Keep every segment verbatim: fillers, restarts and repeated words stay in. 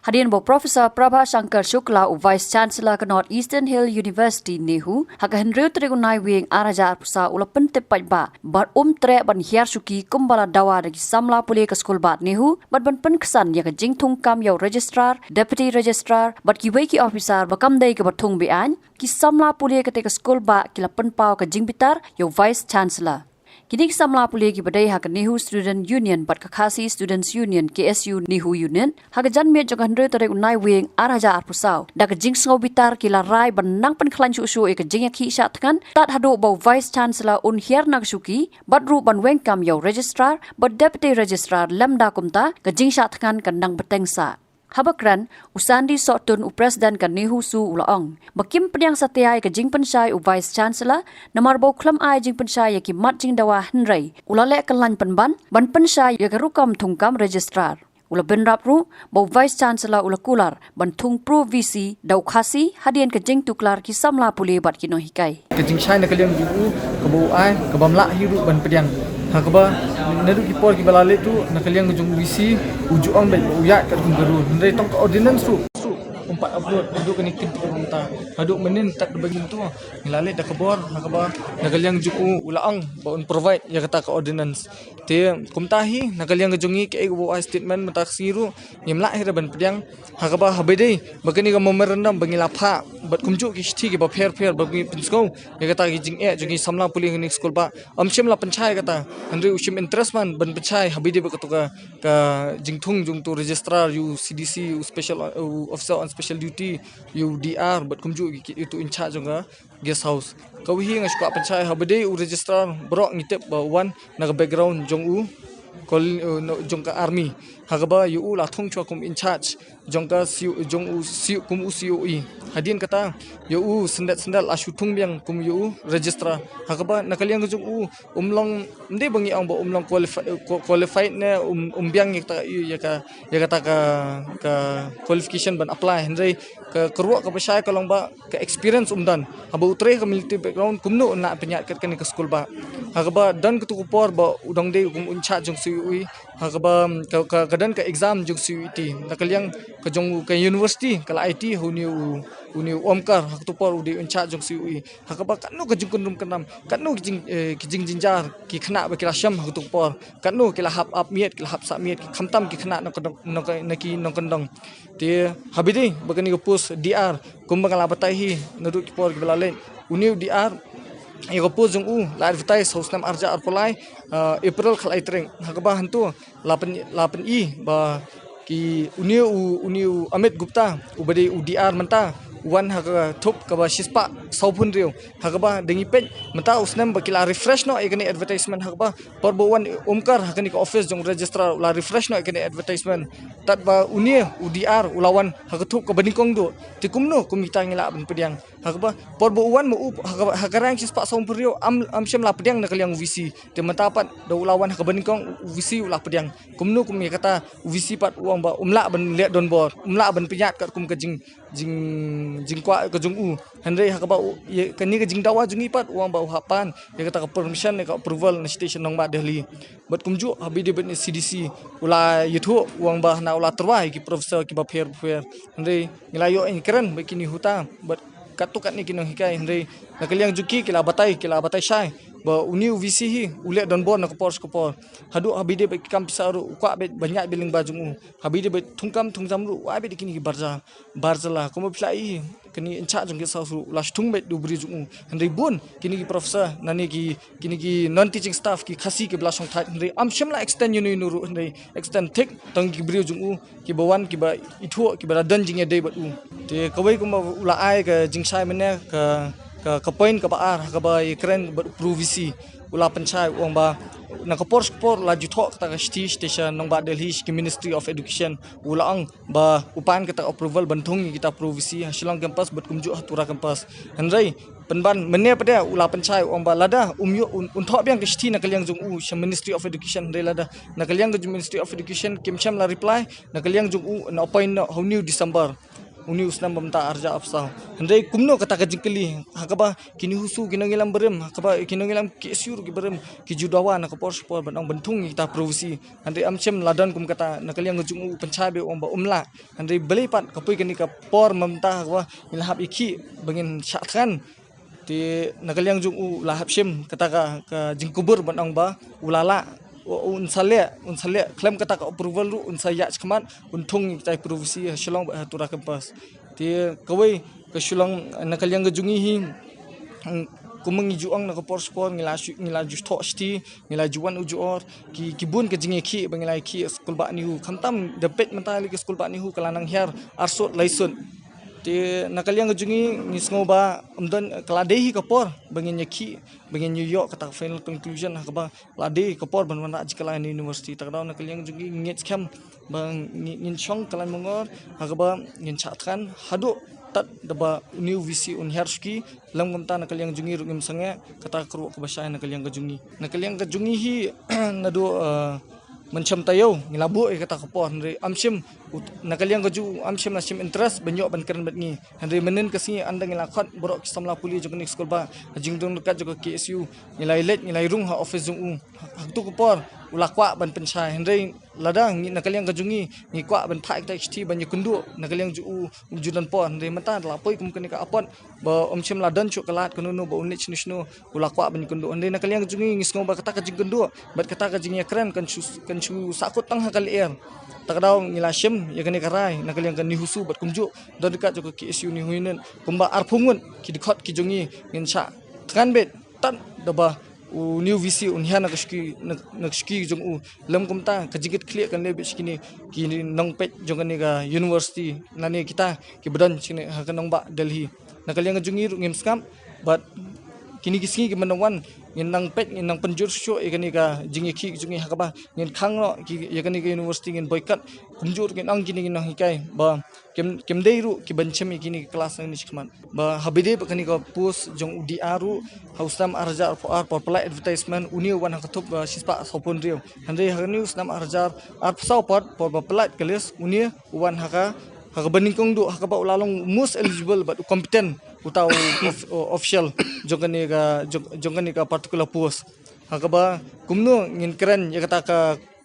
Hadien ba u Professor Prabha Shankar Shukla, u Vice Chancellor ka North Eastern Hill University, NEHU, ha ka hynriew tarik u Naiwieng ar hajar arphew saw u la pyntip paidbah ba um treh ban hiar shuki kumba la dawa da ki samla pule ka skulbah NEHU, bad ban pynksan ïa ka jingthungkam ïa u Registrar, Deputy Registrar bad kiwei ki officer ba kam dei kaba thung be-aiñ, ki samla pule katei ka skulbah ki la pynpaw ka jingbitar ïa u Vice Chancellor. Kine ki samla pule kiba dei ha ka NEHU Student Union bad ka Khasi Students Union, KSU NEHU Unit, ha ka janmiet jong ka hynriew tarik u Naiwieng ar hajar arphew saw, da ka jingsngewbitar ki la rai ban nang pynkhlaiñ shuh shuh ïa ka jingïakhih shah thngan tad haduh ba u Vice Chancellor un hiar na ka shuki, bad ruh ban weng kam ïa u Registrar bad Deputy Registrar, lymda kumta ka jingshah thngan kan nang bteng sah. Haba kren, u Sandy Sohtun, u President ka NEHUSU, u la ong ba kim pdiang satia ïa ka jingpynshai u Vice Chancellor, namar ba u khlem ai jingpynshai ïa ki mat jingdawa, hynrei u la leh kyllain pynban ban pynshai ïa ka rukom thungkam Registrar. U la bynrap ruh ba u Vice Chancellor u la kular ban thung pro VC da u Khasi hadien ka jingtuklar ki samla pule bad ki nonghikai. Ka jingshai na ka liang jong u kaba u ai, kabym lah hi ruh ban pdiang. Ha kaba naduh ki por kiba la leit ruh, na ka liang jong u VC u ju ong beit ba u ïaid katkum ka rule. Hynrei tang ka ordinance ruh um pat upload haduh kane ka kynti kaba mynta. Haduh mynnin tad ba mynta ngi la leit da ka bor, ha kaba na ka liang jong u u la ong ba un provide ïa kata ka ordinance. Te kumta hi, na ka liang ka jong ngi, kaei kaba u ai statement mynta ka sngi ruh, ngim lah hi ruh ban pdiang. Ha kaba, haba dei ba kane ka memorandum ba ngi la phah bad kumjuh ki shithi kiba pher pher ba ngi pynsngew ïa kata ki jingeh jong ki samla pule kane ka skulbah, ym shym la pynshai ïa kata. Hynrei u shim interest man ban pynshai haba dei ba kato ka, ka jingthung jong uto u Registrar, ïa u CDC, ïa u special, ïa u Officer on Special Duty, ïa u DR bad kumjuh ki, ki, ïa uto u in charge jong ka guest house. Kawei hi nga shu kwah pynshai, haba dei u Registrar baroh ngi tip ba u wan na ka background jong u, kol-, uh, no, jong ka army. Ha kaba ïa u la thung shuwa kum in charge jong ka C-, jong u C-, kum u COE. Hadien kata, ïa u syndet syndet la shu thung biang kum ïa u Registrar. Ha kaba na ka liang ka jong u, um long, ym dei ba ngi ong ba um long qualifi-, qua-, qualified ne, um, um biang ïa kata, ïa ka, ïa kata ka, ka qualification ban apply. Hynrei ka, ka ruh kaba shai ka long ba ka experience um don. Haba u trei ha ka military background, kumno un lah pynïaid kat kane ka skulbah. Ha kaba don kato ka por ba u dang dei kum u in charge jong COE. Ha kaba, ka, ka, ka don ka exam jong COET. Na ka liang ka jong u, ka university ka la aiti ha une u, une u Omkar, ha kato ka por u dei u in charge jong COE. Ha kaba katno ka jingkynrum kyndam, katno ki jing, eh, ki jingjynjar ki khynnah ba ki la shem ha kato ka por. Katno ki la hap ap miet, ki la hap sah miet, khamtam ki khynnah nongkyndong, nong, na ki nongkyndong. Te haba dei ba kane ka post DR, kumba nga la batai hi naduh ki por kiba la leit, une u DR, ïa ka post jong u la advertise ha u snem ar hajar arphew lai, ah, April khatlai tarik. Ha kaba hangto la pyn, la pyni ba ki, une u, une u Amit Gupta, uba dei u DR mynta, u wan ha ka thup kaba shispah sawphew hynriew. Ha kaba da ngi peit mynta u snem ba ki la refresh noh ïa kane advertisement, ha kaba por ba u wan Omkar ha kane ka office jong Registrar, u la refresh noh ïa kane advertisement. Tad ba une u DR u la wan ha ka thup kaba nyngkong duh. Te kumno kum kita ngi lah ban pdiang? Ha kaba por ba u wan ma u ha ka, ha ka rank shispah sawphew hynriew, ym, ym shym la pdiang na ka liang u VC. Te mynta pat da u la wan ha kaba nyngkong, u VC u la pdiang. Kumno kum ïa kata, u VC pat u ong ba um lah ban leh donbor, um lah ban pynïaid katkum ka jing, jing, jingkwah ka jong u. Hynrei ha kaba u, ïa kane ka jingdawa jong ngi pat, u ong ba u hap pan ïa kata ka permission, ïa ka approval na station Nongbah Delhi. Bad kumjuh haba dei bad une u CDC u la ïathuh, u ong ba hana u la tyrwa ïa ki professor kiba pher pher. Hynrei ngi la ïoh ïa kren bad kine uta bad katto katne ki nonghikai, hynrei na ka liang jong ki, ki la batai, ki la batai shai ba une u VC hi u leh donbor na ka por sha ka por. Haduh haba dei bad ki kam pisa ruh u kwah beit ban ïaid bad lyngba jong u. Haba dei bad thungkam thungtam ruh u ai beit da kine ki bar jylla, bar jylla. Kumba phi la ïohi, kane in charge jong ka guest house ruh u la shu thung beit da u briew jong u. Hynrei bun kine ki professor, nangne ki, kine ki non teaching staff, ki Khasi kiba la shong thait, hynrei ym shym la extend ïano ïano ruh, hynrei extend thik tang ki briew jong u kiba wan, kiba ithuh, kiba la don jingïadei bad u. Te kawei kumba u la ai ka jingshai mynne, ka, ka, ka point kaba ar ha kaba ïakren bad u Pro VC, u la pynshai, u ong ba na ka por sha ka por la ju thoh kata ka shithi sha station Nongbah Delhi, sha ki Ministry of Education. U la ong ba u pan kata ka approval ban thung ïa kita Pro VC ha Shillong campus bad kumjuh ha Tura campus. Hynrei pynban mynne pat de u la pynshai, u ong ba lada um ïoh, un, un thoh biang ka shithi na ka liang jong u sha Ministry of Education, hynrei lada na ka liang jong Ministry of Education kim shym la reply, na ka liang jong u un appoint noh ha une u December. Uni u snem ba mynta arja apsaw. Hynrei kumno kata ka jingkylli, ha kaba kini husu, kino ngilam barim, ha kaba kino ngilam ki siur ki barim, ki ju dawa na ka por sha por ban ong ban thung ïa kita privacy. Hynrei am shym la don kum kata, na ka liang ka jong u pynshai beit ong ba um lah. Hynrei balei pat ka poi kane ka por mynta ha kaba ngi la hap ïa ki ba ngin shah thngan. Te na ka liang jong u la hap shim kata ka, ka jingkubur ban ong ba u la lah, u, un sa leh, un sa leh khlem kata ka approval ruh un sa ïaid shakhmat, un thung ïa kita ki privacy ha Shillong bad ha Tura campus. Te kawei ka Shillong, na ka liang ka jong ngi hi, mm, kumba ngi ju ong na ka por sha por, ngi la shu, ngi la ju thoh shithi, ngi la ju wan u ju or, ki, ki bun ka jingïakhih ba ngi la ïakhih skulbah NEHU. Khamtam da peit mynta lei ka skulbah NEHU ka la nang hiar arsut laisut. Te na ka liang ka jong ngi, ngi sngew ba ym don, ka la dei hi ka por ba ngin ïakhih, ba ngin ïoh kata ka final conclusion, ha kaba la dei ka por ban wanrah jingkylla ïa ka university. Te ka daw na ka liang jong ngi, ngi ngeit skhem ba ngi, ngin shong kylla mangor, ha kaba ngin shah thngan haduh tad da ba uni u VC un hiar shuki. Lem kumta na ka liang jong ngi ruh ngim sangeh kata ka ruh kaba shai na ka liang ka jong ngi. Na ka liang ka jong ngi hi, naduh, eh, mynshem taïew ngi la buh ïa kata ka por, hynrei am shym, ut-, na ka liang ka jong u am shym la shim interest ban ïoh ban kren bad ngi. Hynrei mynhynnin ka sngi ynda ngi la khot baroh ki samla pule jong kane ka skulbah, ha jingdon ryngkat jong ka KSU, ngi la ïaleit, ngi la ïarung ha office jong u. Ha, ha kato ka por u la kwah ban pynshai, hynrei lada ngi na ka liang ka jong ngi, ngi kwah ban phah ïa kita ki shithi ban ïakynduh, na ka liang jong u um ju don por. Hynrei mynta da la poi kum kane ka apot ba um shym la don shuh ka lad kano kano ba un leit shano shano, u la kwah ban ïakynduh. Hynrei na ka liang jong ngi, ngi sngew ba kata ka jingkynduh bad kata ka jingïakren kan shu, kan shu sahkut tang ha ka lyer. Te ka daw ngi la shim ïa kane ka rai na ka liang ka NEHUSU bad kumjuh don ryngkat jong ka KSU NEHU Union, kumba arphew ngut ki dkhot ki jong ngi, ngin shah thngan beit tad da ba uni u VC un hiar na ka shuki, na, na ka shuki jong u. Lem kumta ka jingkitkhlieh kan leh beit sha kine ki nongpeit jong kane ka university, lane kita kiba don shane ha ka nongbah Delhi. Na ka liang ka jong ngi ruh ngim sngap, bad kine ki sngi kiban nang wan, ngin nang peit, ngin nang pynjur shuh ïa kane ka jingïakhih jong ngi, ha kaba ngin khang noh ki, ïa kane ka university, ngin boycott. Kumjuh ruh ngin ong kine ki nonghikai ba kim, kim dei ruh kiban shim ïa kine ki class nangne shakhmat. Ba haba ïadei bad kane ka post jong u DR ruh, ha u snem ar hajar arphew ar por pynlait advertisement, une u wan ha ka thup ba shispah sawphew hynriew. Hynrei ha kane u snem ar hajar arphew saw pat, por ba pynlait ka list, une u wan ha ka, ha kaba nyngkong duh, ha kaba u la long most eligible bad u competent uta u of-, u official jong kane ka, jong, jong kane ka particular post. Ha kaba kumno ngin kren ïa kata ka,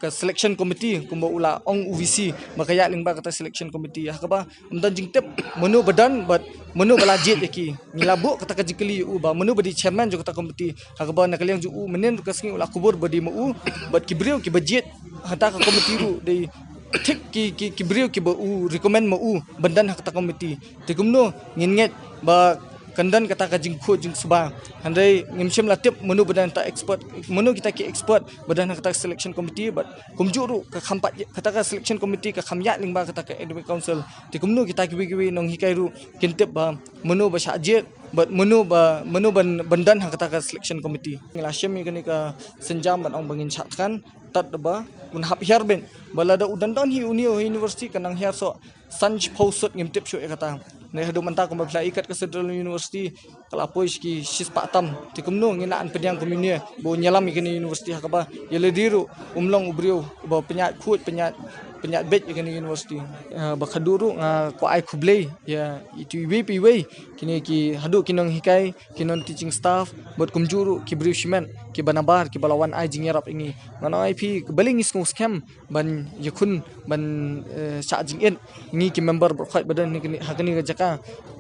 ka selection committee, kumba u la ong u VC ba ka ïaid lyngba kata selection committee, ha kaba ym don jingtip mano ba don bad mano ba la jied ïa ki. Ngi la buh kata ka jingkylli ïa u ba mano ba dei chairman jong kata committee, ha kaba na ka liang jong u mynhynnin ka sngi u la kubur ba dei ma u, bad ki briew kiba jied ha kata ka committee ruh dei thik ki, ki, ki briew kiba u recommend ma u ban don ha kata committee. Te kumno ngin ngeit ba kan don kata ka jingkhuid jingsuba. Hynrei ngim shym la tip mano ba don kata expert, mano kita ki expert ba don ha kata selection committee, bad kumjuh ruh ka kham pat, kata ka selection committee ka kham ïaid lyngba kata ka academic council. Te kumno kita kiwei kiwei nonghikai ruh kin tip ba mano ba shah jied bad mano ba, mano ban, ban don ha kata ka selection committee. Ngi la shim ïa kane ka sienjam ban ong ba ngin shah thngan tad da ba un hap hiar beit. Ba lada u don don hi une u university, kan nang hiar soh san shiphew sut, ngim tip shuh ïa kata. Hynrei haduh mynta kumba phi la i kat ka Central University ka la poi sha ki shispah tam. Te kumno ngin nang pdiang kum une ba un ïalam ïa kane university, ha kaba ïa lade ruh um long u briew uba pynïaid khuid, pynïaid, pynïaid beit ïa kane university. Ah, ba khadduh ruh nga kwah ai khublei ïa itu iwei pa iwei, kine ki, haduh ki nonghikai, ki non teaching staff, bad kumjuh ruh ki briew shimet kiba nabar, kiba la wan ai jingïarap ïa ngi. Ngan ong ïa phi, balei ngi sngew skhem ban ïakhun, ban, eh, shah jingit, ngi ki member baroh khoit ba don ha kane, ha kane ka jaka.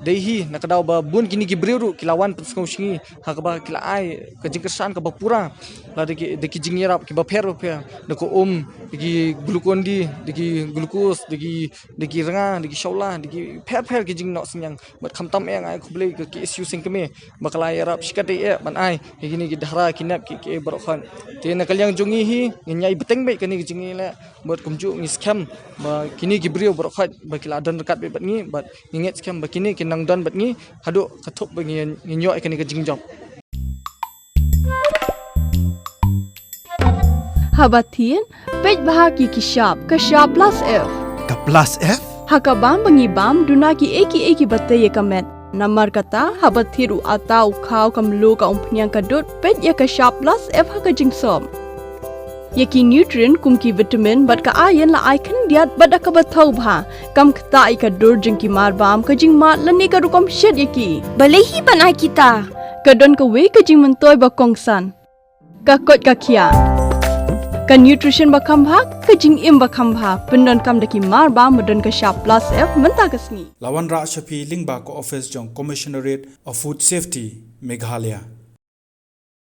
Dei hi na ka daw ba bun kine ki briew ruh ki la wan pynsngew sha ngi, ha kaba ki la ai ka jingkyrshan kaba pura. Lada ki, da ki jingïarap kiba pher bapher, da ka um, da ki Glucon-D, da ki glucose, da ki, da ki rnga, da ki shawla, da ki pher pher ki jingnoh synñiang. Bad khamtam eh nga ai khublei ka KSU Sengkmie ba ka la ïarap shikatdei eh ban ai ïa kine ki dhara, ki nep, ki, ki baroh khoit. Te na ka liang jong ngi hi, ngin ïai bteng beit kane ka jingïaleh, bad kumjuh ngi skhem ba kine ki briew baroh khoit ba ki la don ryngkat beit bad ngi, bad ngi ngeit skhem ba kine kin nang don bad ngi haduh ka thup ba ngin, ngin ïoh ïa kane ka jingjop. Haba thied, peit bha ki, ki shap, ka shap plus F. Ka plus F? Ha ka bam ba ngi bam, duna kiei kiei kiba tei ïa ka met. Namar kata, haba thied u atta, u khaw, ka mluh, ka umphniang, ka dud, peit ïa ka shap plus F ha ka jingsop. Ïa ki nutrient kum ki vitamin bad ka iron la ai khyndiat bad da kaba thaw bha. Kam ktah ïa ka dur jong ki marbam, ka jingmad lane ka rukom shet ïa ki. Balei hi ban ai kita? Ka don kawei ka jingmyntoi ba kongsan. Ka koit ka khiah. Ka nutrition ba kham bha, ka jingim ba kham bha. Pyndonkam da ki marbam ba don ka shap plus F mynta ka sngi. La wanrah sha phi lyngba ka office jong Commissionerate of Food Safety, Meghalaya.